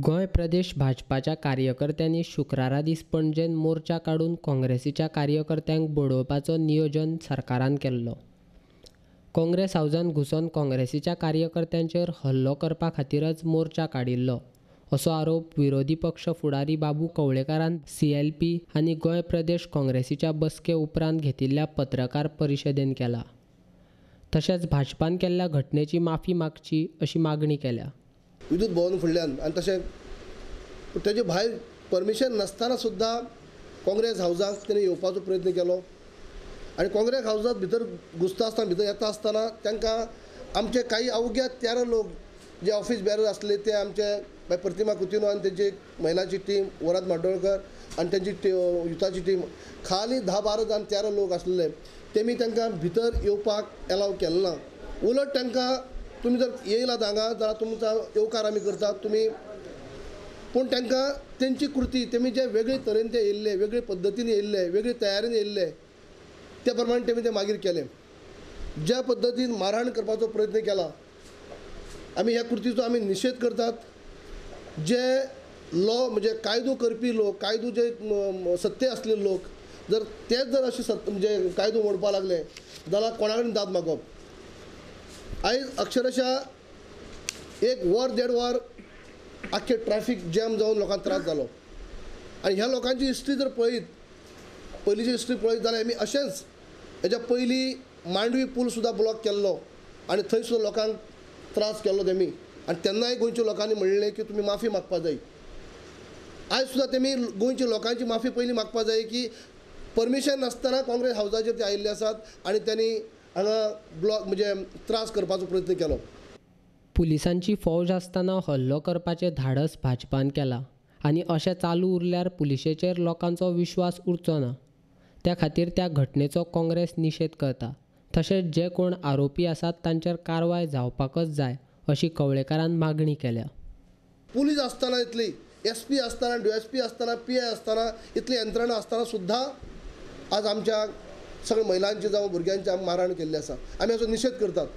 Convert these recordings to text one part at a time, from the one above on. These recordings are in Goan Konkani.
गोंय प्रदेश भाजपाच्या कार्यकर्त्यांनी शुक्रारा दीस पणजेन मोर्चा काडून काँग्रेसीच्या कार्यकर्त्यांक बडोवपाचो नियोजन सरकारान केल्लो. काँग्रेस हावजान घुसोन काँग्रेसीच्या कार्यकर्त्यांचेर हल्लो करपा खातीरच मोर्चा काडिल्लो असो आरोप विरोधी पक्ष फुडारी बाबू कवळेकारान सीएलपी आनी गोंय प्रदेश काँग्रेसीच्या बसके उपरांत घेतिल्ल्या पत्रकार परिशदेन केला. तशेंच भाजपान केल्ल्या घटनेची माफी मागची अशी मागणी केल्या. विद्युत भवन फुडल्यान आनी तशें तेजे भायर परमिशन नासतना सुद्दां काँग्रेस हावजाक तेणी येवपाचो प्रयत्न केलो आनी काँग्रेस हावजात भितर घुसता आसतना भितर येता आसतना तांकां आमचे काही अवघ्या 13 लोक जे ऑफिस बॅरर आसले ते आमचे बाय प्रतिमा कुतिनो आनी तेंची महिलाची टीम वरात माडोळकर आनी तेंची युथाची टीम खाली 10-12 जाण 13 लोक आसले तेमी तांकां भितर येवपाक एलाव केलें ना. उलट तांकां तुमी जर येयलात हांगा जाल्यार तुमचो येवकार आमी करतात तुमी, पूण तांकां तेंची कृती तेमी जे वेगळे तरेन ते येयल्ले, वेगळे पद्दतीन येयल्ले, वेगळे तयारीन येयल्ले त्या प्रमाणे तेमी ते मागीर केलें. ज्या पद्दतीन मारहाण करपाचो प्रयत्न केला आमी ह्या कृतीचो आमी निशेध करतात. जे लॉ म्हणजे कायदो करपी लोक, कायदो जे सत्ते आसले लोक जर तेच जर अशे सत् म्हणजे कायदो मोडपा लागले जाल्यार कोणा कडेन दाद मागप. आयज अक्षरशः 1 वर 1.5 वर आख्खे ट्रॅफिक जॅम जावन लोकांक त्रास जालो आनी ह्या लोकांची हिस्ट्री जर पळयत, पयलींची हिस्ट्री पळयत जाल्यार आमी अशेंच हेच्या पयलीं मांडवी पूल सुद्दां ब्लॉक केल्लो आनी थंय सुद्दां लोकांक त्रास केल्लो तेमी आनी तेन्नाय गोंयच्या लोकांनी म्हणलें की तुमी माफी मागपा जाय. आयज सुद्दां तेमी गोंयच्या लोकांची माफी पयलीं मागपा जाय की परमिशन नासतना काँग्रेस हावजाचेर ते आयिल्ले आसात आनी त्यांनी हांगा ब्लॉक म्हणजे त्रास करपाचो प्रयत्न केलो. पुलिसांची फौज आसतना हल्लो करपाचें धाडस भाजपान केला आनी अशें चालू उरल्यार पुलिशेचेर लोकांचो विश्वास उरचो ना. त्या खातीर त्या घटनेचो काँग्रेस निशेध करता. तशेंच जे कोण आरोपी आसात तांचेर कारवाय जावपाकच जाय अशी कवळेकारान मागणी केल्या. पुलीस आसतना इतली एस पी आसतना, डीएसपी आसतना, पी I आसतना, इतली यंत्रणा आसतना सुद्दां आज आमच्या सगळ्या महिलांची जावं भुरग्यांची आमी मारहाण केल्ली आसा. आमी हाचो निशेध करतात.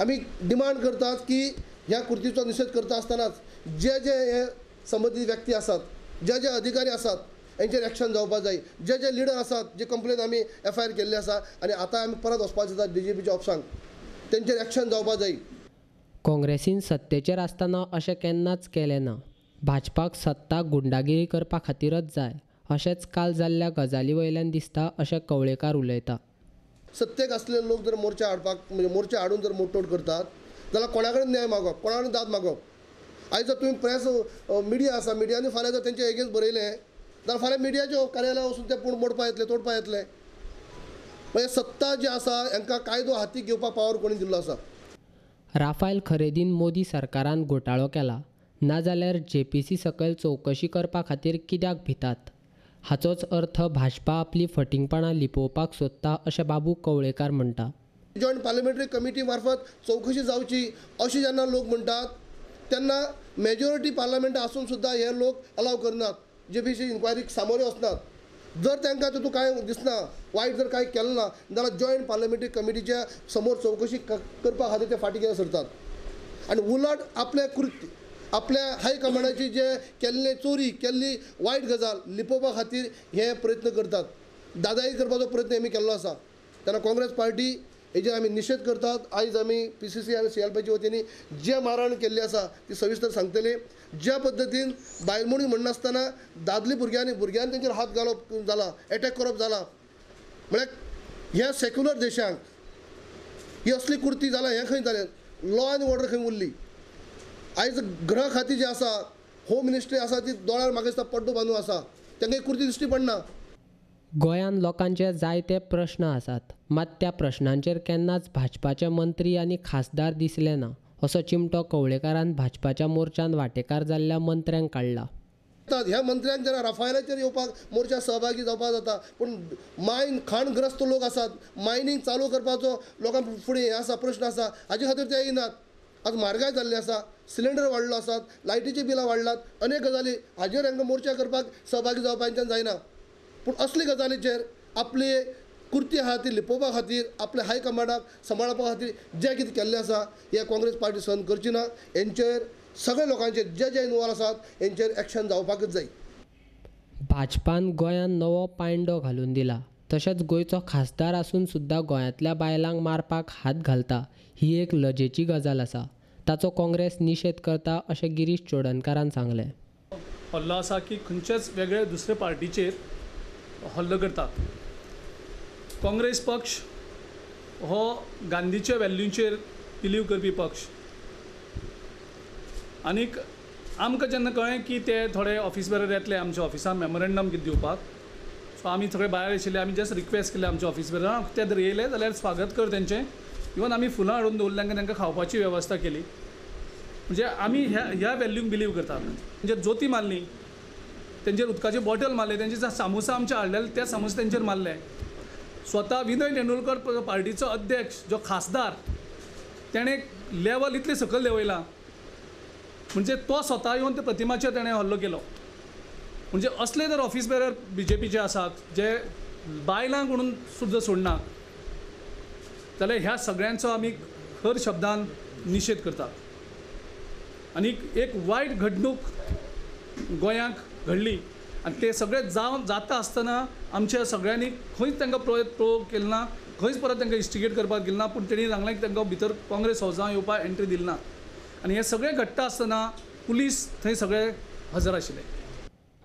आमी डिमांड करतात की ह्या कृतीचो निशेध करता आसतनाच जे जे हे संबंदीत व्यक्ती आसात, जे जे अधिकारी आसात हेंचेर एक्शन जावपा जाय. जे जे लिडर आसात जे कंप्लेन आमी एफ I R केल्ली आसा आनी आतां आमी परत वचपाचें आसा डीजीपीच्या ऑफिसांक, तेंचेर एक्शन जावपा जाय. काँग्रेसीन सत्तेचेर आसतना अशें केन्नाच केलें ना. भाजपाक सत्ता गुंडागिरी करपा खातीरच जाय अशेंच काल जाल्ल्या गजाली वयल्यान दिसता अशें कवळेकार उलयता. सत्तेक आसले लोक जर मोर्चा हाडपाक म्हणजे मोर्चा हाडून जर मोडतोड करतात जाल्यार कोणा कडेन न्याय मागप, कोणा कडेन दाद मागप. आयज जर तुमी प्रेस मिडिया आसा, मिडियांनी फाल्यां जर तेंचे एगेन्स्ट बरयलें जाल्यार फाल्यां मिडियाच्यो कार्यालय वचून ते पूण मोडपा येतले, तोडपा येतले. म्हणजे सत्ता जी आसा हांकां कायदो हातीक घेवपाक पावर कोणी दिल्लो आसा. राफायल खरेदीन मोदी सरकारान घोटाळो केला नाजाल्यार जेपीसी सकयल चवकशी करपा खातीर कित्याक भितात हाचोच अर्थ भाजपा आपली फटिंगपणां लिपोवपाक सोदता अशें बाबू कवळेकार म्हणटा. जॉयंट पार्लमेंटरी कमिटी मार्फत चवकशी जावची अशें जेन्ना लोक म्हणटात तेन्ना मेजॉरिटी पार्लमेंट आसून सुद्दां हे लोक अलाव करनात, जेपीसी इन्क्वायरीक सामोरे वचनात. जर तांकां तितूंत कांय दिसना, वायट जर कांय केलें ना जाल्यार जॉयंट पार्लमेंटरी कमिटीच्या समोर चवकशी करपा खातीर ते फाटीं कितें सरतात आनी उलट आपल्या कृती आपल्या हायकमांडाची जे केल्ले चोरी केल्ली वायट गजाल लिपोवपा खातीर हे प्रयत्न करतात. दादागिरी करपाचो प्रयत्न आमी केल्लो आसा. तेन्ना काँग्रेस पार्टी हेजेर आमी निशेध करतात. आयज आमी पीसीसी आनी सीएलपीच्या वतीन जे मारहाण केल्ली आसा ती सविस्तर सांगतली. ज्या पद्दतीन बायल मनीस म्हणनासतना दादली भुरग्यांनी भुरग्यांनी तेंचेर हात घालप जाला, एटॅक करप जाला, म्हळ्यार ह्या सेक्युलर देशांक ही असली कृती जाला हें खंय जालें? लॉ एन्ड ऑर्डर खंय उरली? आयज गृह खातीं जें आसा, होम मिनिस्ट्री आसा ती दोळ्यार म्हाका दिसता पड्डो बांदून आसा, तांकां कृती दिश्टी पडना. गोंयांत लोकांचे जायते प्रश्न आसात, मात त्या प्रश्नांचेर केन्नाच भाजपाचे मंत्री आनी खासदार दिसले ना असो चिमटो कवळेकारान भाजपाच्या मोर्चान वांटेकार जाल्ल्या मंत्र्यांक काडला. ह्या मंत्र्यांक जेन्ना राफायलाचेर येवपाक मोर्चा सहभागी जावपाक जाता, पूण मायन खाणग्रस्त लोक आसात, मायनींग चालू करपाचो लोकां फुडें हें आसा, प्रश्न आसा, हाजे खातीर ते येयनात. आज म्हारगाय जाल्ली आसा, सिलिंडर वाडलो आसात, लायटीची बिलां वाडलात, अनेक गजाली हाजेर हांकां मोर्चा करपाक सहभागी जावपाक हांच्यान जायना. पूण असले गजालीचेर आपली कृती आहा ती लिपोवपा खातीर, आपल्या हायकमांडाक सांबाळपा खातीर जें कितें केल्लें आसा हें काँग्रेस पार्टी सहन करची ना. हेंचेर सगळे लोकांचेर जे जे इनवॉल्व आसात हेंचेर एक्शन जावपाकच जाय. भाजपान गोंयांत नवो पांयडो घालून दिला. तशेंच गोंयचो खासदार आसून सुद्दां गोंयांतल्या बायलांक मारपाक हात घालता ही एक लजेची गजाल आसा. ताचो काँग्रेस निशेध करता अशें गिरीश चोडणकारान सांगलें. हल्लो आसा की खंयच्याच वेगळे दुसरे पार्टीचेर हल्लो करतात. काँग्रेस पक्ष हो गांधीच्या वॅल्यूचेर बिलीव करपी पक्ष आनीक आमकां जेन्ना कळ्ळें की ते थोडे ऑफिस बेरर येतले आमच्या ऑफिसान मेमोरेंडम कितें दिवपाक, सो आमी सगळे भायर आशिल्ले, आमी जस्ट रिक्वेस्ट केले आमच्या ऑफिस बेररांक, ते जर येयले जाल्यार स्वागत कर तेंचें. इवन आमी फुलां हाडून दवरलें, तांकां तांकां खावपाची वेवस्था केली. म्हणजे आमी ह्या वॅल्यूंक बिलीव करतात. म्हणजे जोती मारली तेंचेर, उदकाची बॉटल मारले, तेंचे सामोसा आमचे हाडलेले ते सामोसे तेंचेर मारले. स्वता विनय तेंडुलकर पार्टीचो अध्यक्ष जो खासदार तेणें लेवल इतलें सकयल देंवयलां, म्हणजे तो स्वता येवन त्या प्रतिमाचेर तेणें हल्लो केलो. म्हणजे असले जर ऑफिस बेरर बीजेपीचे आसात जे बायलांक म्हणून सुद्दां सोडना जाल्यार ह्या सगळ्यांचो आमी खर शब्दान निशेध करतात. आनी एक वायट घडणूक गोंयांक घडली आनी ते सगळे जावन जाता आसतना आमच्या सगळ्यांनी खंयच तांकां प्रोग केलो ना, खंयच परत तांकां इन्स्टिगेट करपाक गेलो ना. पूण तेणी सांगलें की तांकां भितर काँग्रेस हावजां येवपाक एंट्री दिली ना. आनी हें सगळें घडटा आसतना पुलीस थंय सगळे हजर आशिल्ले.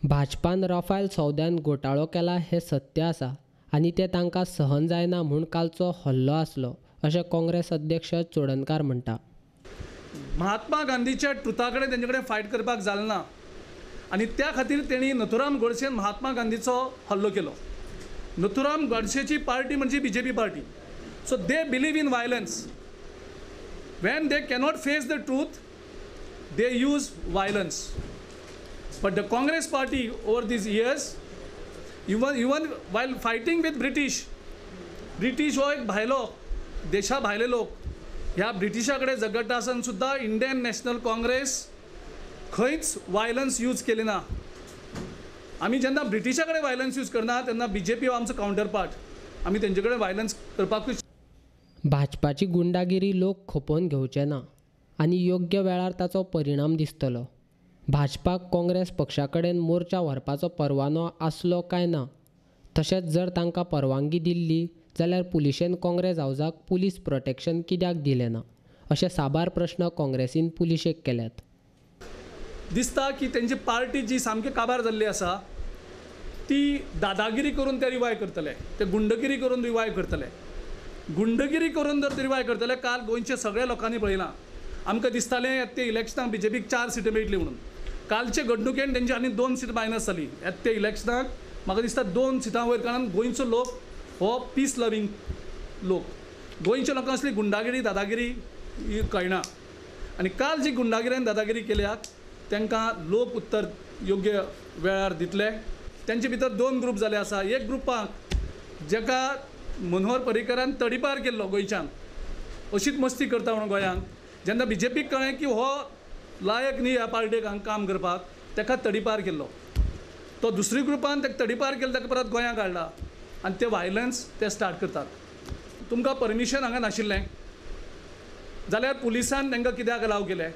भाजपान राफेल सौद्यान घोटाळो केला हें सत्य आसा आनी तें तांकां सहन जायना म्हूण कालचो हल्लो आसलो अशें काँग्रेस अध्यक्ष चोडणकार म्हणटा. महात्मा गांधीच्या ट्रुथा कडेन तेंचे कडेन फायट करपाक जालें ना आनी त्या खातीर तेणी नथुराम गोडसेन महात्मा गांधीचो हल्लो केलो. नथुराम गोडसेची पार्टी म्हणजे BJP party. So they believe in violence. When they cannot face the truth they use violence. But the Congress party over these years, even while fighting with British, British हो एक भायलो देशा भायले लोक, ह्या ब्रिटिशा कडेन झगडटा आसतना सुद्दां इंडियन नॅशनल काँग्रेस खंयच वायलन्स यूज केली ना. आमी जेन्ना ब्रिटिशा कडेन वायलन्स यूज करना तेन्ना बीजेपी हो आमचो कावंटर पार्ट, आमी तेंचे कडेन वायलन्स करपाकूच. भाजपाची गुंडागिरी लोक खपोवन घेवचे ना आनी योग्य वेळार ताचो परिणाम दिसतलो. भाजपाक काँग्रेस पक्षा कडेन मोर्चा व्हरपाचो परवानो आसलो काय ना, तशेंच जर तांकां परवानगी दिल्ली जाल्यार पुलिशेन काँग्रेस हावजाक पुलीस प्रोटेक्शन कित्याक दिलें ना अशे साबार प्रश्न काँग्रेसीन पुलिशेक केल्यात. दिसता की तेंची पार्टी जी सामकी काबार जाल्ली आसा ती दादागिरी करून ते रिवाय करतले, ते गुंडगिरी करून रिवाय करतले. गुंडगिरी करून जर ते रिवाय करतले, काल गोंयच्या सगळ्या लोकांनी पळयलां, आमकां दिसतालें ते इलेक्शनाक बीजेपीक 4 सिटी मेळटली म्हणून. कालचे घडणुकेन तेंची आनी 2 सीट मायनस जाली. ते इलेक्शनाक म्हाका दिसता 2 सिटां वयर, कारण गोंयचो लोक हो पीस लवींग लोक, गोंयच्या लोकांक असली गुंडागिरी दादागिरी ही कळना. आनी काल जी गुंडागिरी आनी दादागिरी केल्या तांकां लोक उत्तर योग्य वेळार दितले. तेंचे भितर 2 ग्रूप जाले आसा. एक ग्रुपाक जाका मनोहर पर्रीकरान तडीपार केल्लो गोंयच्यान, अशीच मस्ती करता म्हणून गोंयांत, जेन्ना बीजेपीक कळ्ळें की हो लायक न्ही ह्या पार्टेक हांगा काम करपाक, ताका तडीपार केल्लो. तो दुसरी ग्रुपान ताका तडीपार केलो, ताका परत गोंयांत हाडला आनी ते वायलन्स ते स्टार्ट करतात. तुमकां परमिशन हांगा नाशिल्लें जाल्यार पुलिसान तांकां कित्याक अलाव केलें?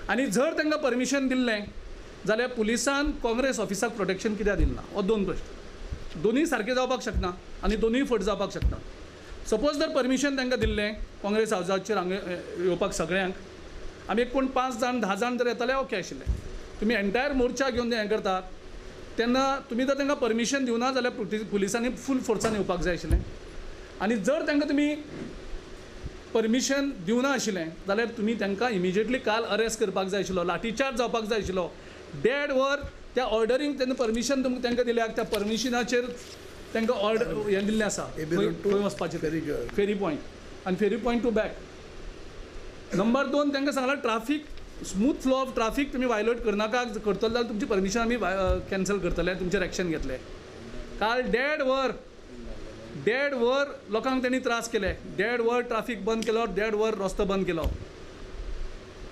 आनी जर तांकां परमिशन दिल्लें जाल्यार पुलिसान काँग्रेस ऑफिसाक प्रोटेक्शन कित्याक दिलें ना? हो 2 प्रश्न. दोनूय सारके जावपाक शकना आनी दोनूय फट जावपाक शकना. सपोज जर परमिशन तांकां दिल्लें काँग्रेस हावजाचेर हांगा येवपाक सगळ्यांक, आमी एक कोण 5 जाण 10 जाण जर येताले ओके आशिल्लें. तुमी एंटायर मोर्चा घेवन हें करतात तेन्ना तुमी जर तांकां परमिशन दिवना जाल्यार पुलिसांनी फूल फोर्सान येवपाक जाय आशिल्लें. आनी जर तांकां तुमी परमिशन दिवना आशिल्लें जाल्यार तुमी तांकां इमिजिएटली काल अरेस्ट करपाक जाय आशिल्लो, लाठीचार्ज जावपाक जाय आशिल्लो. डेड वर त्या ऑर्डरींग तेन्ना परमिशन तुमकां तांकां दिल्या, त्या परमिशनाचेर तांकां ऑर्डर हें दिल्लें आसा खंय वचपाचें, फेरी पॉयंट आनी फेरी पॉयंट टू बॅक. नंबर 2 तांकां सांगलां traffic smooth flow of traffic तुमी वायलेट करनाका, करतले जाल्यार तुमची परमिशन आमी कॅन्सल करतले, तुमचेर एक्शन घेतले. काल 1.5 वर लोकांक तेणी त्रास केले. 1.5 वर ट्राफीक बंद केलो, 1.5 वर रस्तो बंद केलो.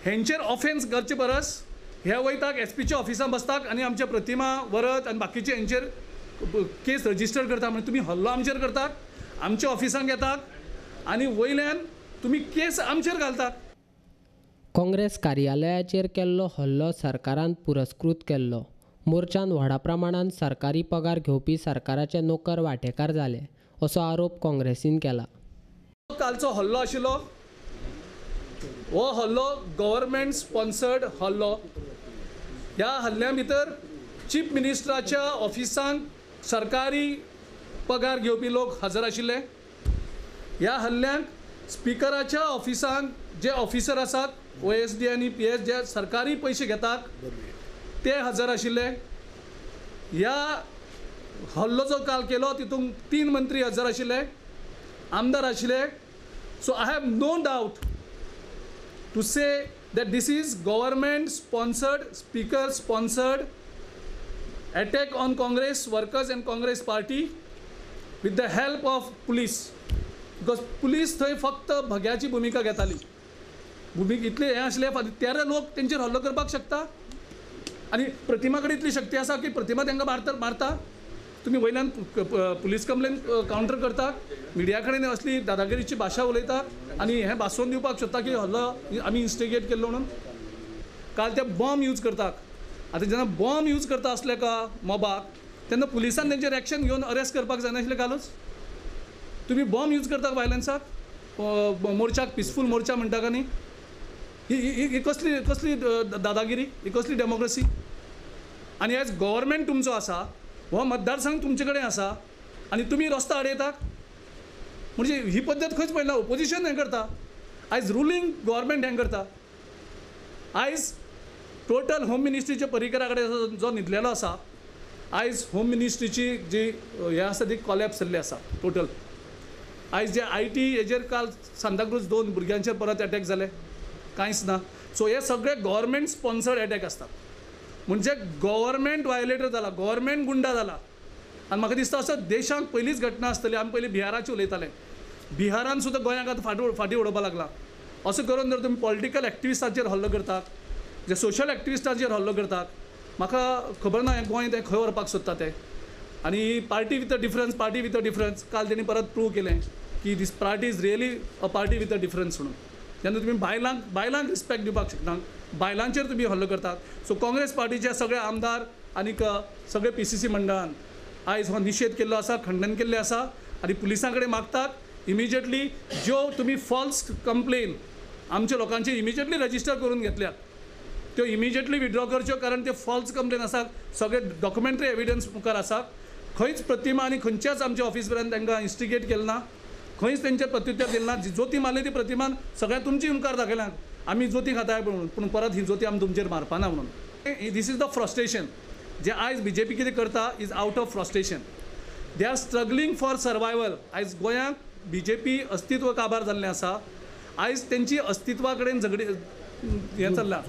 हेंचेर ऑफेन्स करचे परस हे वयताक एसपीच्या ऑफिसान बसतात आनी आमच्या प्रतिमा वरत आनी बाकीचे हेंचेर केस रजिस्टर करता. म्हणजे तुमी हल्लो आमचेर करतात, आमच्या ऑफिसांक येतात आनी वयल्यान तुमी केस आमचेर घालतात. काँग्रेस कार्यालयाचेर केल्लो हल्लो सरकारान पुरस्कृत केल्लो. मोर्चान व्हडा प्रमाणान सरकारी पगार घेवपी सरकाराचे नोकर वांटेकार जाले असो आरोप काँग्रेसीन केला. कालचो हल्लो आशिल्लो हो हल्लो गव्हर्मेंट स्पॉन्सर्ड हल्लो. ह्या हल्ल्या भितर चीफ मिनिस्टराच्या ऑफिसांक सरकारी पगार घेवपी लोक हजर आशिल्ले. ह्या हल्ल्यांक स्पिकराच्या ऑफिसांक जे ऑफिसर आसात OSD आनी PS जे सरकारी पयशे घेतात ते हजर आशिल्ले. ह्या हल्लो जो काल केलो तितूंत 3 मंत्री हजर आशिल्ले, आमदार आशिल्ले. So I have no doubt to say that this is government sponsored, speaker sponsored attack on Congress workers and Congress party with the help of police. Because police थंय फक्त भग्याची भुमिका घेताली. भुमिका इतले हें आसलें 13 लोक तेंचेर हल्लो करपाक शकता आनी प्रतिमा कडेन इतली शक्ती आसा की प्रतिमा तांकां मारता. तुमी वयल्यान पुलीस कंप्लेन कावंटर करता, मिडिया कडेन असली दादागिरीची भाशा उलयता आनी हें भासोवन दिवपाक सोदता की हल्लो आमी इन्स्टिगेट केल्लो म्हणून. काल ते बॉम्ब यूज करतात. आतां जेन्ना बॉम्ब यूज करता आसले का मॉबाक तेन्ना पुलिसान तेंचेर एक्शन घेवन अरेस्ट करपाक जायनाशिल्लें कालूच. तुमी बॉम्ब यूज करता वायलन्साक, मोर्चाक, पिसफूल मोर्चा म्हणटा का न्ही. ही कसली कसली दादागिरी, ही कसली डेमोक्रेसी. आनी एज गव्हर्मेंट तुमचो आसा, हो मतदारसंघ तुमचे कडेन आसा आनी तुमी रस्तो आडयतात म्हणजे ही पद्दत खंयच पळयना. ओपोजिशन हें करता, आयज रुलींग गव्हर्मेंट हें करता. आयज टोटल होम मिनिस्ट्रीच्या परिकरा कडेन जो न्हिदलेलो आसा, आयज होम मिनिस्ट्रीची जी हें आसा ती कॉलॅप्स जाल्ली आसा टोटल. आयज जे IT हेजेर काल सांताक्रूज 2 भुरग्यांचेर परत एटॅक जाले, कांयच ना. सो हे सगळे गव्हर्मेंट स्पॉन्सर्ड एटॅक आसतात. म्हणजे गव्हर्मेंट वायलेटर जाला, गव्हर्मेंट गुंडा जाला. आनी म्हाका दिसता असो देशांत पयलीच घटना आसतली. आमी पयलीं बिहाराची उलयताले, बिहारान सुद्दां गोंयाक आतां फाटीं उडोवपाक लागला. असो करून जर तुमी पॉलिटिकल एक्टिविस्टांचेर हल्लो करतात, जे सोशल एक्टिविस्टांचेर हल्लो करतात, म्हाका खबर ना हें गोंय तें खंय व्हरपाक सोदता तें. आनी party with a difference, party with a difference काल तेणी परत प्रूव केलें की this party is really a party with a difference म्हणून. जेन्ना तुमी बायलांक रिस्पेक्ट दिवपाक शकना, बायलांचेर तुमी हल्लो करतात. सो काँग्रेस पार्टीचे सगळे आमदार आनीक सगळे PCC मंडळान आयज हो निशेध केल्लो आसा, खंडन केल्लें आसा आनी पुलिसां कडेन मागतात इमिजिएटली ज्यो तुमी फॉल्स कंप्लेन आमच्या लोकांचे इमिजिएटली रजिस्टर करून घेतल्यात त्यो इमिजिएटली विड्रॉ करच्यो, कारण त्यो फॉल्स कंप्लेन आसा. सगळे डॉक्युमेंटरी एविडन्स मुखार आसा. खंयच प्रतिमा आनी खंयच्याच आमच्या ऑफिस पर्यंत तांकां इन्स्टिगेट केलें ना, खंयच तेंचेर प्रत्युत्तर दिलें ना. जोती मारली ती प्रतिमान सगळ्या तुमची मुखार दाखयल्या आमी जोती खाताय म्हणून, पूण परत ही जोती आमी तुमचेर मारपाना म्हणून. This is the frustration जे आयज BJP कितें करता is out of frustration. They are struggling for survival. आयज गोंयांत BJP अस्तित्व काबार जाल्लें आसा. आयज तेंची अस्तित्वा कडेन झगडी हें चल्लां,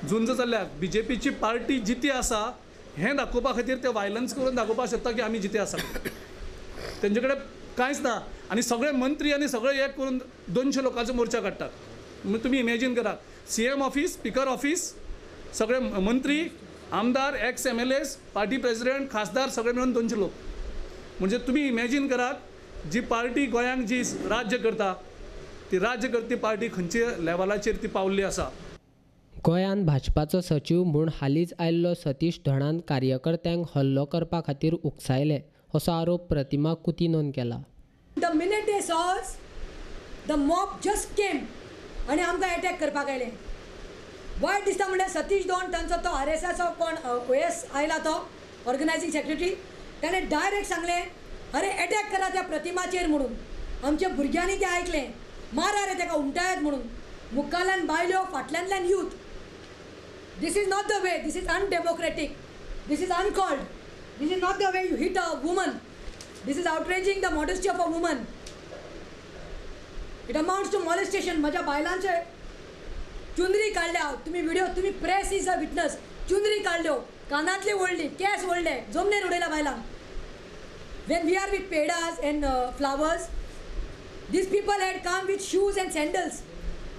झुंज चल्ल्या. BJPची पार्टी जिती आसा हें दाखोवपा खातीर ते वायलन्स करून दाखोवपाक शकता की आमी जिते आसा. तेंचे कडेन कांयच ना आनी सगळे मंत्री आनी सगळे एक करून 200 लोकांचो मोर्चा काडटात. तुमी इमेजीन करात, CM office, speaker office, सगळे मंत्री, आमदार, एक्स MLAs, party president, खासदार सगळे मेळून 200 लोक. म्हणजे तुमी इमेजीन करात जी पार्टी गोंयांक जी राज्य करता ती राज्य करती पार्टी खंयच्या लेवलाचेर ती पावल्ली आसा. गोंयांत भाजपाचो सचीव म्हूण हालींच आयिल्लो सतीश धणान कार्यकर्त्यांक हल्लो करपा खातीर उकसायले असो आरोप प्रतिमा कुतिनोन केला. The minute they saw us, the mob just came आनी आमकां एटॅक करपाक आयले. वायट दिसता म्हणल्यार सतीश दोन तांचो तो RSSचो कोण OS आयला तो ऑर्गनायझींग सेक्रेटरी, ताणें डायरेक्ट सांगलें अरे एटॅक करा त्या प्रतिमाचेर म्हणून. आमच्या भुरग्यांनी तें आयकलें, मारा रे ताका उमटायात म्हणून. मुखाल्यान बायल्यो, फाटल्यांतल्यान youth. This is not the way, this is undemocratic, this is uncalled, this is not the way you hit a woman, this is outraging the modesty of a woman, it amounts to molestation. म्हज्या बायलांचे चुनरी काडल्या, तुमी व्हिडिओ, तुमी प्रेस is a witness, चुनरी काडल्यो, कानांतली ओडली, केंस ओडले, जमनीर उडयला बायलांक. When we are with pedas and flowers, these people had come with shoes and sandals.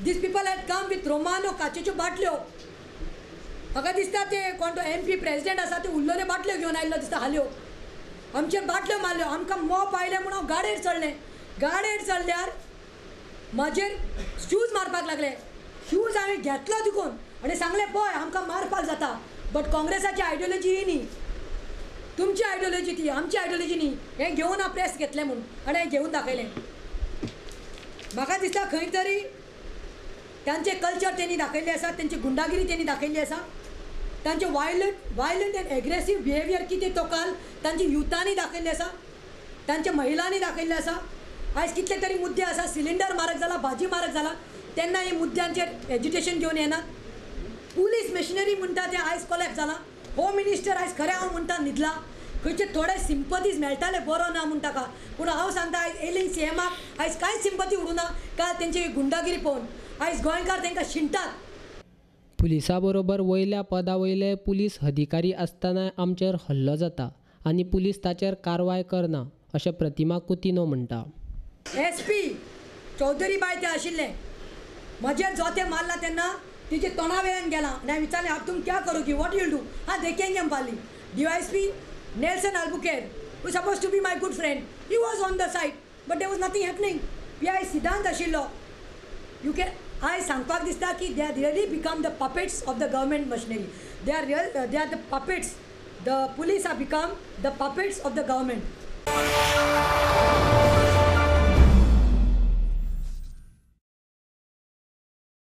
These people had come with Romano काचेच्यो बाटल्यो. म्हाका दिसता ते कोण तो MP president आसा ते उरलेल्यो बाटल्यो घेवन आयिल्लो दिसता हाल्यो. आमचेर बाटल्यो मारल्यो. आमकां मॉब आयले म्हूण हांव गाडयेर चडलें. गाडयेर चडल्यार म्हाजेर शूज मारपाक लागले. शूज हांवें घेतलो तिकून आनी सांगलें पळय आमकां मारपाक जाता, बट काँग्रेसाची आयडियोलॉजी ही न्ही, तुमची आयडियोलॉजी ती, आमची आयडियोलॉजी न्ही. हें घेवन हांव प्रेस घेतलें म्हूण आनी हांवें घेवन दाखयलें. म्हाका दिसता खंय तरी तांचें कल्चर तेणी दाखयल्लें आसा, तेंची गुंडागिरी तेणी दाखयल्ली आसा, तांचें वायलंट एंड एग्रेसीव बिहेवियर कितें तो काल तांची युथांनी दाखयल्लें आसा, तांच्या महिलांनी दाखयल्लें आसा. आयज कितले तरी मुद्दे आसा, सिलिंडर म्हारग जाला, भाजी म्हारग जाला, तेन्ना हे मुद्द्यांचेर एज्युकेशन घेवन येनात. पुलीस मशिनरी म्हणटा तें आयज कोलॅप्स जाला. होम मिनिस्टर आयज खरें हांव म्हणटा न्हिदला, खंयचे थोडे सिंपतीज मेळटाले बरो ना म्हूण ताका, पूण हांव सांगता आयज एलिंग सी एमाक आयज कांयच सिंपती उरूना काल तेंची गुंडागिरी पळोवन. आयज गोंयकार तांकां शिणटात. पुलिसा बरोबर वयल्या पदा वयले पुलीस अधिकारी आसतना आमचेर हल्लो जाता आनी पुलीस ताचेर कारवाय करना अशें प्रतिमा कुतिन्हो म्हणटा. एस पी चौधरी बाय ते आशिल्ले, म्हजेर जोतें मारला तेन्ना तिचे तोंडा वेल्यान गेला आनी हांवें विचारलें आप तुम क्या करोगी, what you'll do, हां देखेंगे हम पाली. D Y S P Nelson Albuquerque, who suppose to be my good friend, he was on the side but there was nothing happening. P I Siddhant आशिल्लो. You can आयज सांगपाक दिसता की they are really become the puppets of the government machinery. They are real, they are the puppets, the police are become the puppets of the government.